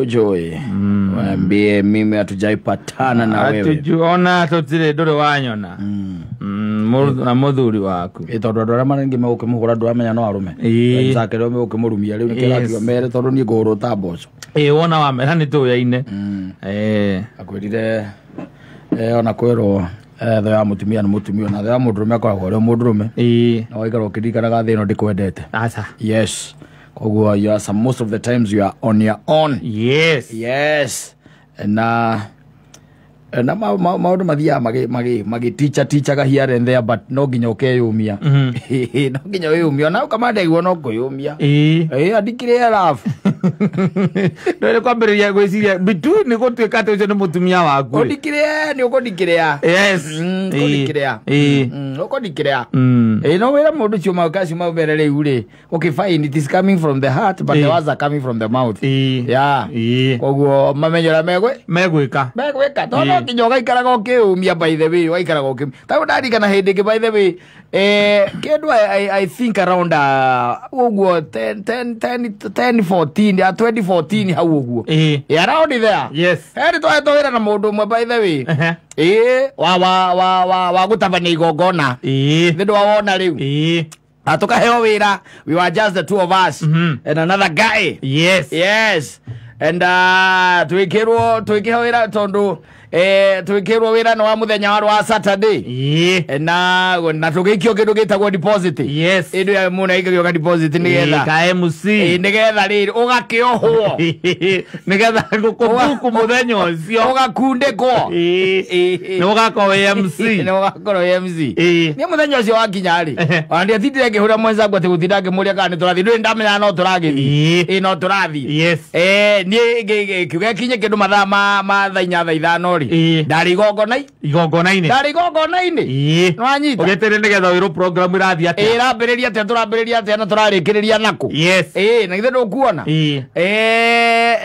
Joy, waambie mimi hatujaipatana na wewe. Hatujuona tutire nduri wanyona. Na muthuri waku. Tondu andu aria maringi megũkĩmũhũra ndũramenya no arũme. Ĩĩ. Zake rĩo megũkĩmũrumia rĩu nĩkĩo Yes. arakiuga mere tondu niĩ ngũhũrwo ta mboco. Ĩĩ wona wamera nĩ tũyaine. Akwĩrire ona kwĩrwo thũ ya mũtumia nĩ mũtumia na thũ ya mũndũrũme akoragwo arĩ o mũndũrũme. Ĩĩ. Na waikara ũkĩririkanaga thĩ ĩno ndĩkwendete. Aca. Yes. Koguo you are some, most of the times you are on your own. Yes. Yes. Na na maũndũ mathiaga magĩticha tichaga here and there, but no nginya ũkeyũmia. No nginya wĩyũmia ona ũkamandaigua no kwĩyũmia. Ĩĩ. Ĩ andikire rafu. Ndwere kwambĩrĩria gwĩciria bitu nĩ gũtuĩka atĩ ũcio nĩ mũtumia waku. Ũndikire nĩ ũkũndikĩrĩa. Yes. Ũkũndikĩrĩa. Ĩĩ. Ũkũndikĩrĩa. Ĩ no wĩra mũndũ ũcio kacio mbere rĩu rĩ. Okay, fine, it is coming from the heart, but the words are coming from the mouth. Ĩĩ. Yeah. Ĩĩ. Koguo mamenye ũrĩa megwĩ Megwĩka. megwĩka tondũ no nginya ũgaikaraga ũkĩyũmia, by the way, ũgaikaraga ũkĩ ta ndarikana hĩndĩ ĩngĩ, by the way, kĩndũ I think around ũguo 10 10 10 10 14 ya 2014 hau ũguo. Ĩĩ. Around there. Yes. Heri twahetwo wĩra na mũndũ ũmwe, by the way, Ehe. ĩĩ wa gũtabania igongona. Ĩĩ. Nĩ ndwawona rĩu. Ĩĩ. Na tũkaheo wĩra, we were just the two of us and another guy. Yes. Yes, and twikirwo twikiheo wĩra tondu twikirwo wĩra nĩ wa mũthenya warĩ wa Saturday. Ĩĩ. Na tũgĩikio kĩndũ gĩtagwo deposit. Yes. Ĩndũ ya mũndũ aikagio ka deposit nĩgetha Ka MC. Nĩgetha rĩrĩ ũgakĩohwo. Nĩgetha gũkũbuku mũthenya ũcio. Ũgakundĩkwo. Ĩĩ. Nĩ ũgakorwo wĩ MC. Nĩ ũgakorwo wĩ MC. Ĩĩ. Nĩ mũthenya ũcio wakinya rĩ, Ehe. ona ndiatindire ngĩhũra mwenzangu atĩ gũtinda ngĩmũria kana nĩ tũrathiĩ, ndũrĩ ndamenya no tũragĩthiĩ. Ĩĩ. Ĩĩ, no tũrathiĩ. Yes. Niĩ kiuga kinye kĩndũ mathaa ma thaa 4 thaa 5 rĩ, Ĩĩ. ndarĩ igongona Igongona-inĩ. ndarĩ igongona-inĩ. Ĩĩ. Nĩwanyita. Ũgĩetereire nĩgetha wĩrwo program ĩrathiĩ atĩa. Ĩrambĩrĩria atĩa, tũrambĩrĩria atĩa na tũrarĩkĩrĩria nakũ. Yes. Ĩĩ, na githĩ ndũkuona. Ĩĩ.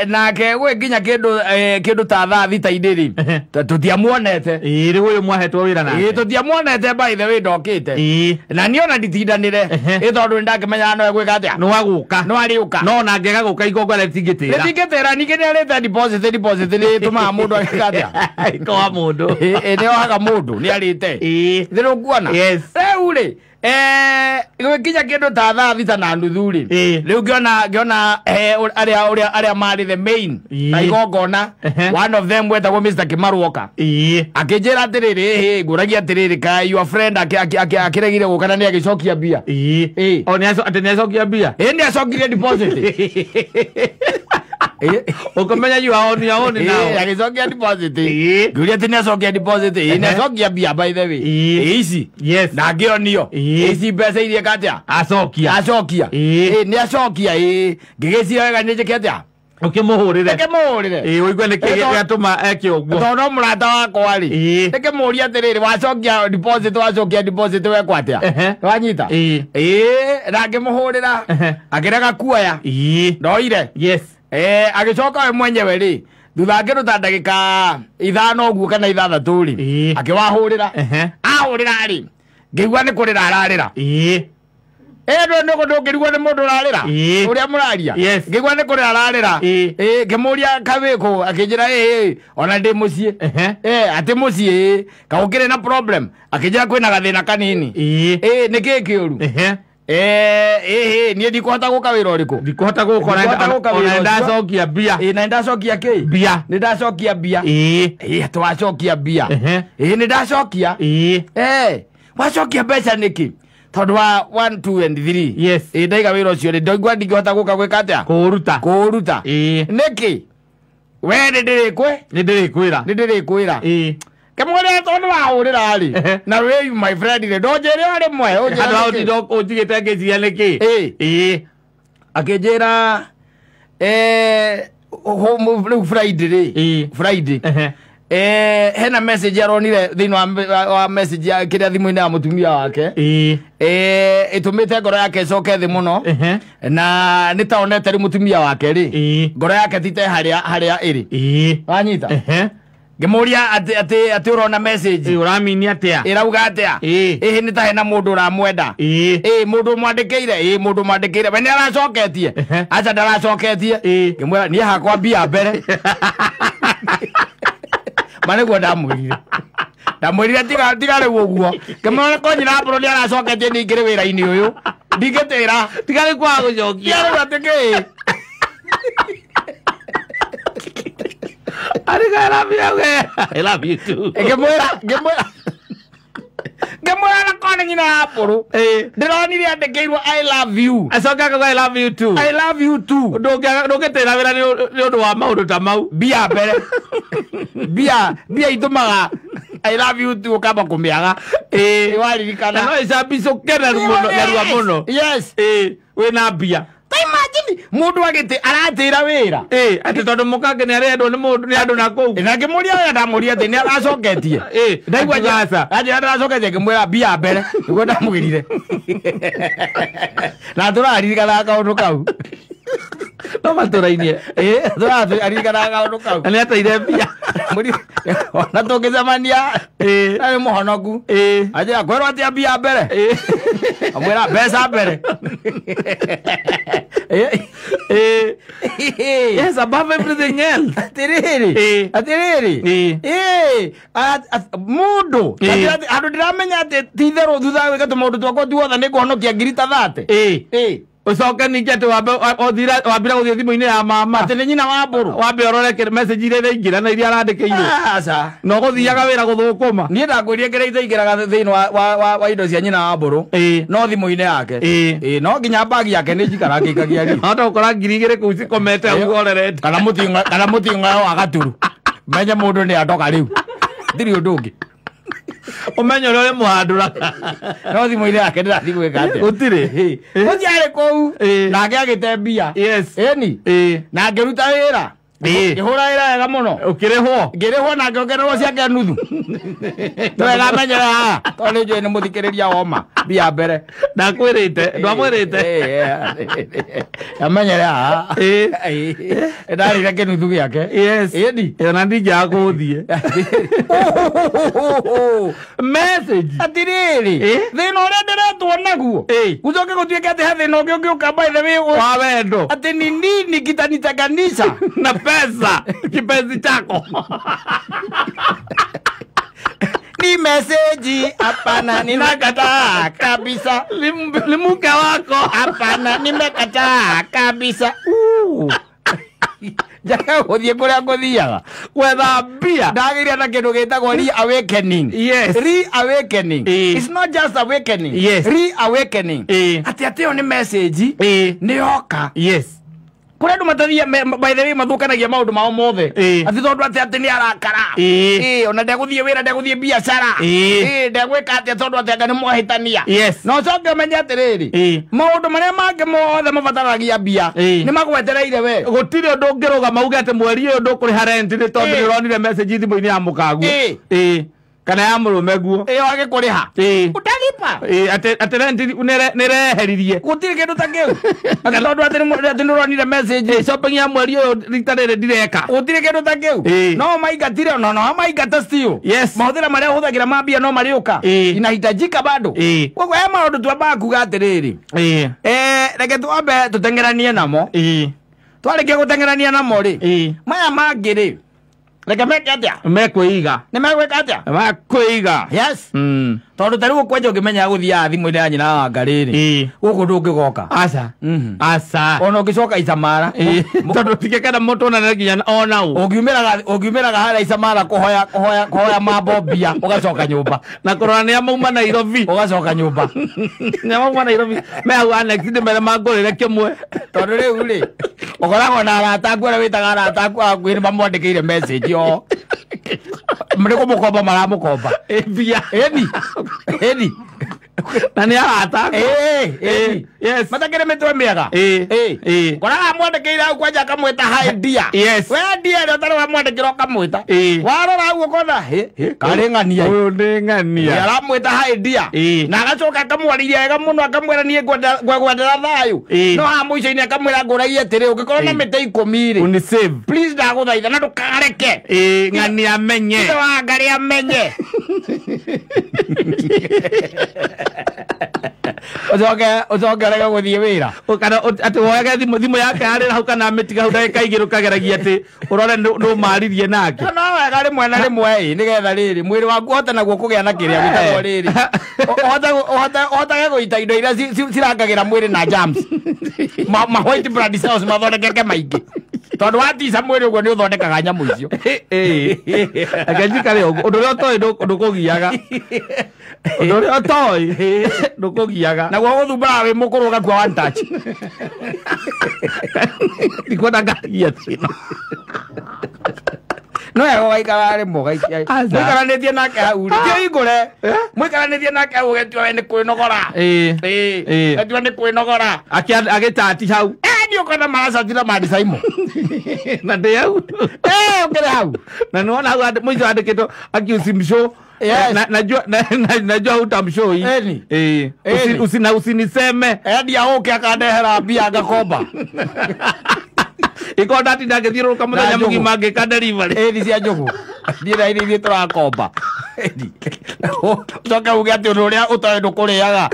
Nake gwĩ nginya kĩndũ kĩndũ ta thaa 6 rĩ, Ehe. tũtiamuonete. Ĩĩ, rĩu ũyũ mwahetwo wĩra nake. Ĩĩ, tũtiamuonete, by the way, ndokĩte. Ĩĩ. Na niĩ ona nditindanĩre. Ehe. Ĩ tondũ nĩndakĩmenyaga no egwĩka atĩa, Nĩ wagũka. no arĩũka. No ona angĩaga gũka igongona rĩtingĩtĩra. Rĩtingĩtĩra, ningĩ nĩ arĩte deposit. Deposit nĩ ĩtũmaga mũndũ agĩka atĩa? Ikoa mũndũ. Ĩ nĩ ohaga mũndũ nĩ arĩte. Ĩĩ. Thĩ Yes. rĩu rĩ, gwĩkinya kĩndũ ta thaa 6:30 rĩ, Ĩĩ. rĩu ngĩona arĩa ũrĩa arĩa marĩ the main Ĩĩ. na igongona, Ehe. one of them wetagwo Mr. Kimaruoka, Ĩĩ. akĩnjĩra atĩrĩrĩ, ĩhĩ ngũragia atĩrĩrĩ, ka your friend akĩregire gũka na nĩ agĩcokia mbia. Ĩĩ. Ĩĩ. O nĩ atĩ nĩ acokia mbia. Ĩ, nĩ acokirie deposit. Ĩ. Ũkũmenya you are on your own Ĩ, now. agĩcokia deposit. Ĩĩ. Ngĩũria atĩ nĩ acokia deposit. Ĩ, nĩ acokia mbia, by the way. Ĩĩ. Ĩ, ici Yes. na ngĩonio Ĩĩ. ici mbeca iria katĩa Acokia. acokia. Ĩĩ. Ĩ, nĩ acokia. Ĩ, ngĩgĩciria wega nĩ njĩke atĩa. Ũkĩmũhũrĩre. Ndĩkĩmũhũrĩre. Ĩĩ, ũigue nĩkĩ Ĩ, gĩatũma eke ũguo. Tondũ no mũrata wakwa rĩ, Ĩĩ. ndĩkĩmũria atĩrĩrĩ, wacokia deposit, wacokia deposit wekwo atĩa? Ehe. Wanyita. Ĩĩ. Ĩ, na ngĩmũhũrĩra, Ehe. akĩrega kuoya. Ĩĩ. Ndoire. Yes. Agĩcoka we mwenyewe rĩ, thutha kĩndũ ta ndagĩka 5 ũguo kana 6 rĩ, Ĩĩ. akĩwahũrĩra. Ehe. Ahũrĩra rĩ, ngĩigua nĩ kũrĩra ararĩra. Ĩĩ. Ĩ ndũngĩrigwo nĩ mũndũ ũrarĩra Ĩĩ. ũrĩa mũraria. Yes. Ngĩigua nĩ kũrĩra ararĩra. Ĩĩ. Ĩ, ngĩmũria kawĩkũ, akĩnjĩra ĩ ona ndĩ mũciĩ. Ehe. Atĩ mũciĩ ĩ kaũkĩrĩ na problem, akĩnjĩra kwĩna gathĩna kanini. Ĩĩ. Ĩ, nĩkĩ kĩũru? Ehe. Ĩ niĩ ndikũhota gũka wĩra ũrĩkũ. Ndikũhota gũka Ndikũhota gũka ona wĩra ũcio. ndacokia mbia. Ĩ, na nĩndacokia kĩ? Mbia. Nĩ ndacokia mbia. Ĩĩ. Ĩ, twacokia mbia. Ehe. Ĩ, nĩ ndacokia. Ĩĩ. Wacokia mbeca nĩkĩ? Tondũ wa 1 2 and 3. Yes. Ĩ, ndaiga wĩra ũcio rĩ, ndaigua ndingĩhota gũka gwĩka atĩa? Kũũruta. Kũũruta. Ĩĩ. Nĩkĩ we nĩ ndĩrĩkwe Nĩ ndĩrĩkwĩra. nĩ ndĩrĩkwĩra. Ĩĩ. Kĩmũrĩa tondũ wahũrĩra rĩ, Ehe. na wĩ my friend rĩ, ndũnjĩre o rĩmwe, ũnjĩre Handũ hau nĩkĩ? ũtinda ũnjigĩte ngĩciria nĩkĩ. Ĩĩ. Ĩĩ. Akĩnjĩra rĩu Friday rĩ, Ĩĩ. Friday, Ehe. hena message aronire thĩinĩ wa message ya kĩrĩa thimũ-inĩ ya mũtumia wake, Ĩĩ. Ĩtũmĩte ngoro yake ĩcoke thĩ mũno, Ehe. na nĩ ta onete rĩ mũtumia wake rĩ, Ĩĩ. ngoro yake ti te harĩa ĩrĩ. Ĩĩ. Wanyita. Ehe. Ngĩmũria atĩ ũrona message. Ũramini atĩa? Ĩrauga atĩa? Ĩhĩ nĩ ta hena mũndũ ũramwenda. Ĩ mũndũ mwandĩkĩire, ĩ mũndũ mwandĩkĩire. We nĩ aracoketie. Aca ndaracoketie. Ngĩmwĩra niĩ hakwa mbia mbere. Ma nĩguo ndamwĩrire. Ndamwĩrire tiga rĩu ũguo. Ngĩmwĩra ko nyina mbũrũ nĩ aracoketie ningĩ wĩra-inĩ ũyũ. Ndingĩtĩra. Tiga rĩu kwaga gũcokia. Tiga rĩu atĩ kĩĩ? I love you. I love you too. Ngĩmwĩra na kona nyina wa mbũrũ. Ndĩronire andĩkĩirwo I love you. Acoka akauga I love you too. I love you too. Ndũngĩtĩra wĩra nĩ ũndũ wa maũndũ ta mau. Mbia mbere. Mbia itũmaga I love you too ũkamba kũmĩaga. Waririkana. Na no ĩcambicũke narua mũno. Yes. Wĩna mbia. Ta imagine mũndũ agĩtĩ aratĩra wĩra. Atĩ tondũ mũkange nĩ arendwo nĩ mũndũ nĩ andũ na kũu. Na ngĩmũria ũrĩa ndamũria atĩ nĩ aracoketie. Ndaigua aca. Anjĩra ndaracoketie ngĩmwĩra mbia mbere. Nĩguo ndamũgĩrire. Na tũraririkanaga kaũndũ kau. No matũrainie. Tũraririkanaga kaũndũ kau. Na nĩ ateire mbia. Ona tũngĩcemania. Na nĩ mũhonoku. Anjĩra kwĩrwo atĩa mbia mbere. Amwĩra mbeca mbere. Yes, above everything else. Atiriri. Atiriri. Mundu. Andu ndiramenya ati ti itherũ thutha wa gwĩka tũmaũndũ twakwa tuothe nĩ ngũhonokia ngiri ta 30. Ũcoke ningĩ atĩ wambire gũthiĩ thimũ-inĩ ya mama. Atĩ nĩ nyina wa mbũrũ. Wambe ũrore message iria iraingĩra na iria arandĩkĩirwo. Aca. Na ũgũthiaga wĩra gũthũkũma. Niĩ ndakwĩrire kĩrĩa itaingĩraga thĩinĩ wa indo cia nyina wa mbũrũ. No thimũ-inĩ yake. No nginya bagi yake nĩ njikara ngĩikagia ri. Hota gũkora 2000 kũu cikomete hau ũrorete. Kana mũting'oe wa gaturu. Menye mũndũ nĩ andoka rĩu. Ndirĩ ũndũ ũngĩ. Ũmenye ũrĩa ũrĩmũhandũra. No thimũ-inĩ yake ndĩrathiĩ gwĩka atĩa. Gũtirĩ. Gũtiarĩ kũu. Nake agĩte mbia. Yes. Ĩni. Na ngĩruta wĩra. Ngĩhũra wĩra wega mũno. Ũkĩrĩhwo. Ngĩrĩhwo na ngĩongererwo ciake nuthu. Nĩwega menyere haha. Tondũ nĩ njũĩ nĩ mũthikĩrĩria woma. Mbia mbere. Ndakwĩrĩte. Ndwamwĩrĩte. Amenyere haha. Ndarĩire kĩnuthu gĩake. Yes. Ĩni. Ona ndingĩaga gũthiĩ. Message. Atirĩrĩ. Thĩna ũrĩa ndĩretwo naguo. Gũcoke gũtuĩke atĩ he thĩna ũngĩ ũngĩũka by the way. Wa wendo. Atĩ ni nini kitanitenganisha na pesa kipenzi chako. Ni message hapana ninakataa kabisa. Ni mke wako. Hapana nimekataa kabisa. Njaka gũthiĩ kũrĩa ngũthiaga. Gwetha mbia. Ndagĩire na kĩndũ gĩtagwo reawakening. Yes. Reawakening. It's not just awakening. Yes. Reawakening. Atĩ ĩyo nĩ message. Nĩ yoka. Yes. Kũrĩa andũ matathia by the way mathũkanagia maũndũ mao mothe. Atĩ tondũ atĩ nĩ arakara. Ona ndegũthiĩ wĩra ndegũthiĩ biacara. Ndegwĩka atĩa tondũ atĩ anga nĩ mwahĩtania. Yes. Na ũcoke ũmenye atĩrĩrĩ. Maũndũ marĩa mangĩ mothe mabataragia mbia. Nĩ magwetereire we. Gũtirĩ ũndũ ũngĩrũgama uge atĩ mweri ũyũ ndũkũrĩha rent nĩ tondũ nĩ ũronire message thimũ-inĩ ya mũkaguo. Kana ya mũrũme guo. Ĩyo agĩkũrĩha. Ũtalipa. Atĩ rent nĩreheririe. Gũtirĩ kĩndũ ta kĩu. Atĩ tondũ atĩ nĩ ũronire message. Shopping ya mweri ũyũ rita rĩrĩ ndireka. Gũtirĩ kĩndũ ta kĩu. No maingatire no maingata still. Yes. Mahũthĩra marĩa ũhũthagĩra ma mbia no marĩũka. Inahitajika bado. Koguo he maũndũ twambaga kuga atĩrĩrĩ. Reke twambe tũteng'eranie namo. Twarĩkia gũteng'erania namo rĩ. Maya mangĩ rĩ. Reke meke atĩa? Mekwĩiga. Nĩ megwĩka atĩa? Mekwĩiga. Yes. Tondũ ta rĩu ũkwanja ũngĩmenya gũthiaga thimũ-inĩ ya nyina wa Ngarĩ-rĩ. Gũkũ ndũngĩgoka. Aca. Aca. Ona ũngĩcoka Isamara. Tondũ tingĩkenda mũndũ onane nginya ona ũ. Ũngiumĩraga harĩa Isamara kũhoya mambo mbia ũgacoka nyũmba. Na kũrora nĩa mauma Nairobi. Ũgacoka nyũmba. Nĩa mauma Nairobi. Me hau annex ndĩmere mangũrĩre kĩmwe. Tondũ rĩu rĩ ũkoragwo na arata aku arĩa wĩtaga arata aku hakuhĩ nĩ mamwandĩkĩire message o. Nĩ kũmũkomba maramũkomba. Mbia. Ĩni. Ĩni. Na nĩ arata aku. Ĩni. Yes. Matakĩrĩ mĩtwe mĩega. Koraga amwandĩkĩire hau kwanja akamwĩta hi dear. Yes. We dear ĩrĩa ũtarĩ wamwandĩkĩra ũkamwĩta. Warora hau ũkona karĩ ng'ania. Ũyũ nĩ ng'ania. Aramwĩta hi dear. Na agacoka akamwarĩria wega mũno akamwĩra niĩ ngwendera thayũ. No haha mũico-inĩ akamwĩra ngũragia atĩrĩ ũngĩkorwo na mĩtĩ 10 rĩ. Unisave. Please Ndagũthaitha na ndũkareke. Ĩĩ ng'ani amenye. Ithe wa Ngarĩ amenye. Ũcoke ũrege gũthiĩ wĩra. Kana atĩ woyage thimũ yake harĩ hau kana amĩtiga hau ndagĩka igĩrĩ ũkageragia atĩ ũrore nũmaririe nake. No wega rĩmwe na rĩmwe ĩ nĩgetha rĩrĩ mwĩrĩ waku ũhote naguo kũgĩa na kĩrĩa gĩtagwo rĩrĩ. Ũhotage gũita indo iria cirangagĩra mwĩrĩ na germs. Ma white blood cells mathondekeke maingĩ. Tondũ watica mwĩrĩ ũguo nĩ ũthondekaga nyamũ icio. Reke njikare ũguo. Ũndũ ũrĩa ũtoĩ ndũkũgiaga. Ũndũ ũrĩa ũtoĩ ndũkũgiaga. Naguo gũthumbũraga wĩ mũkũrũ ũgakua one touch. Ndikwenda ngagia thĩna. No wega ũgaikara rĩmwe ũgaikia. Mũikaranĩtie nake hau rĩ. Ti ũhingũre. Mũikaranĩtie nake hau ũgetua we nĩ kwĩnogora. Ĩĩ. Ũgetua nĩ kwĩnogora. Agĩtati hau. Nĩ ũkona maracati na mandicaimo. Na ndĩ hau. Ũkĩrĩ hau. Na nĩwona hau mũico andĩkĩtwo akiusimshow. Yes. Najua hutamshow hii. Eni. Na usiniseme. Endia ũke akandehera mbia ngakomba. Iko ndatinda ngĩthiũrũrũka mũthenya mũgima ngĩka delivery. Ĩni cia njũgũ. Niĩ na ithuĩ tũrakomba. Ũcoke uge atĩ ũndũ ũrĩa ũtoĩ ndũkũrĩaga.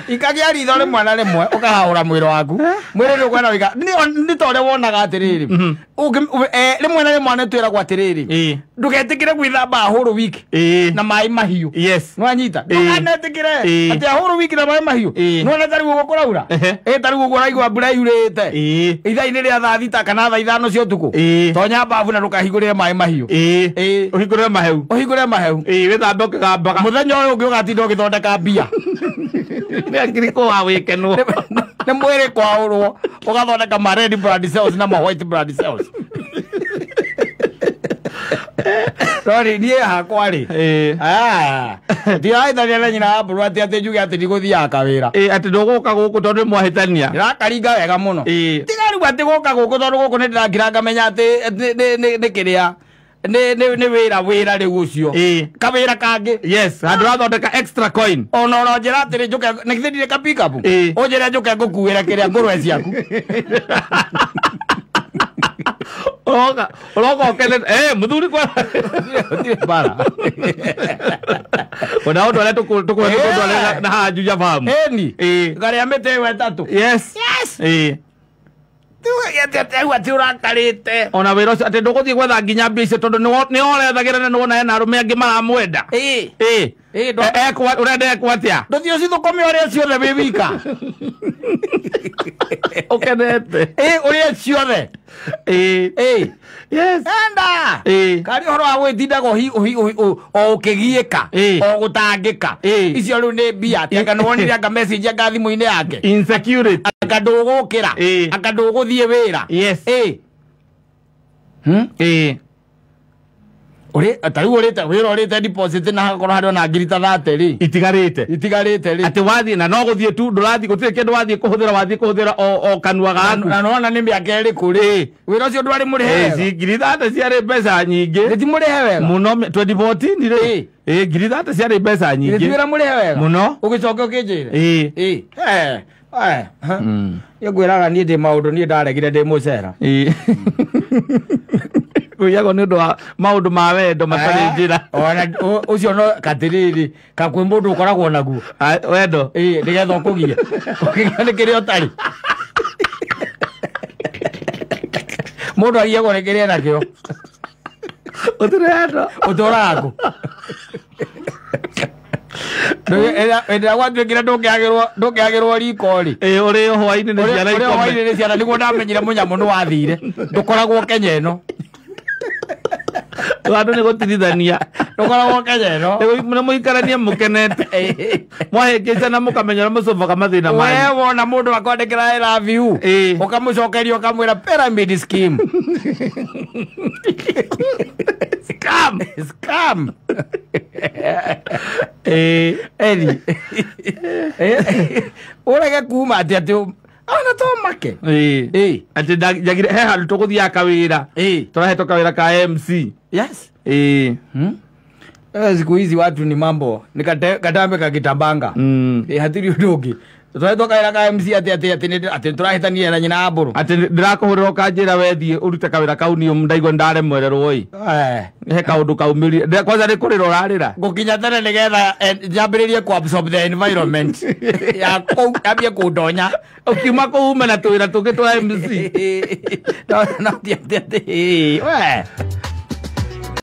Ikagia ritho rĩmwe na rĩmwe ũkahaũra mwĩrĩ waku. Mwĩrĩ nĩ ũkwenda wĩka. Nĩ ta ũrĩa wonaga atĩrĩrĩ. Rĩmwe na rĩmwe nĩ twĩragwo atĩrĩrĩ. Ndũgetĩkĩre gwĩthamba hũrũ wiki. Na maĩ mahiũ. Yes. Nĩwanyita? Ndũkanetĩkĩre atĩ ahũrũ wiki na maĩ mahiũ. Nĩwona ta rĩu ũguo kũraura? Ta rĩu ũguo ũraigua mbura yurĩte. Ithaa-inĩ rĩa thaa thita kana thaa ithano cia ũtukũ. Tonya babu na ndũkahingũrĩre maĩ mahiũ. Ũhingũrĩre maheu. Ũhingũrĩre maheu. Wĩthambe ũkĩgambaga. Mũthenya ũyũ ũngĩ ũgatinda ũgĩthondeka mbia. Nĩ akiri kwa wĩkenwo. Nĩ mwĩrĩ kwaũrwo ũgathondeka ma red blood cells na ma white blood cells. Sorry, niĩ hakwa rĩ. Ndirahĩtania na nyina wa mbũrũ atĩ njuge atĩ ndigũthiaga kawĩra. Atĩ ndũgũka gũkũ tondũ nĩmwahĩtania. Ndĩrakaringa wega mũno. Tiga rĩu atĩ gũka gũkũ tondũ gũkũ nĩndĩrakira ngamenya atĩ nĩ kĩrĩa. Nĩ wĩra rĩu ũcio. Kawĩra kangĩ. Yes, handũ ũrathondeka extra coin. Ona ũronjĩra atĩrĩ njũke na githĩ ndirĩ ka pick up. Ũnjĩre njũke ngũkuĩre kĩrĩa ngũrwe ciaku. Ũroka ũkenete. Mũthuri kwa. Gũtirĩ mbara. Ona ũndware tũkwenda na haha Juja Farm. Ĩni. Ngarĩa mĩtĩ ĩyo ĩtatũ. Yes. Yes. Atĩ ũrakarĩte. Ona wĩra ũcio atĩ ndũgũthiĩ gwetha nginya mbia icio tondũ nĩ ũrethagĩra na nĩwona hena arũme angĩ maramwenda. Ũrenda ekwo atĩa? Ndũthiĩ ũcithũkũme ũrĩe ciothe wĩ wika. Ũkenete. Ũrĩe ciothe. Yes. Enda. Karĩ ũhoro wa gwĩtindaga o ũkĩgiĩka o gũtangĩka. Icio rĩu nĩ mbia atĩ anga nĩwonire anga message anga thimũ-inĩ yake. Insecurity. Anga ndũgũkĩra. Anga ndũgũthiĩ wĩra. Yes. Ta rĩu ũrĩte wĩra ũrĩte deposit na hagakorwo harĩ ona ngiri ta 30 rĩ. Itigarĩte. Itigarĩte rĩ. Atĩ wathiĩ na no gũthiĩ tu ndũrathiĩ gũtirĩ kĩndũ wathiĩ kũhũthĩra wathiĩ kũhũthĩra o kanua gaku. Na nĩwona nĩ mĩaka ĩrĩkũ rĩ. Wĩra ũcio ndwarĩ mũrĩhe wega. Ngiri 30 ciarĩ mbeca nyingĩ. Nĩ ti mũrĩhe wega. Mũno 2014 rĩ. Ngiri 30 ciarĩ mbeca nyingĩ. Nĩ ti wĩra mũrĩhe wega. Mũno. Ũgĩcoke ũkĩnjĩre. Niĩ ngwĩraga niĩ ndĩ maũndũ niĩ ndaregire ndĩ mũcera. Kũiyagwo nĩ ũndũ wa maũndũ ma wendo matarĩ njĩra. Ona ũcio no katĩrĩrĩ ka kwĩ mũndũ ũkoragwo naguo. Wendo. Nĩgetha ũkũgie. Ũkĩgio nĩ kĩrĩa ũtarĩ. Mũndũ agiagwo nĩ kĩrĩa enakĩo. Ũtirĩ wendo. Ũtũraga kũ? Hĩndĩ ĩrĩa gwatuĩkire ndũngĩagĩrwo riko rĩ. Ũrĩo hwaĩ-inĩ nĩ ciana ikome. Ũrĩo hwaĩ-inĩ nĩ ciana nĩguo ndamenyire mũnyamũ nĩ wathire. Ndũkoragwo Kenya ĩno. Andũ nĩ gũtirithania. Ndũkoragwo Kenya ĩno. Nĩ mũikaranie mũkenete. Mwahĩngĩcana mũkamenya ũrĩa mũcobaga mathĩna manyu. We wona mũndũ akwandĩkĩra I love you. Ũkamũcokeria ũkamwĩra pyramid scheme. Scam. Scam. Eri. Ũrege kuma atĩ atĩ ona to make. Atĩ njagire he handũ tũgũthiaga kawĩra. Tũrahetwo kawĩra ka MC. Yes. Siku hizi watu ni mambo ni katambe kakitambanga. Hatiri ũndũ ũngĩ. Tũtwaretwo kawĩra ka MC atĩ tũrahĩtania na nyina wa mbũrũ. Atĩ ndĩrakũhũrĩra ũkanjĩra wethiĩ ũrute kawĩra kau niĩ ndaigua ndaremererwo ĩ. He kaũndũ kaumĩrire. Kwanza nĩ kũrĩra ũrarĩra. Ngũkinya tene nĩgetha njambĩrĩrie ku absorb the environment ya kũu yambie kũndonya. Ũkiuma kũu ume na tũwĩra tũngĩ twa MC. No, no, ti atĩ we.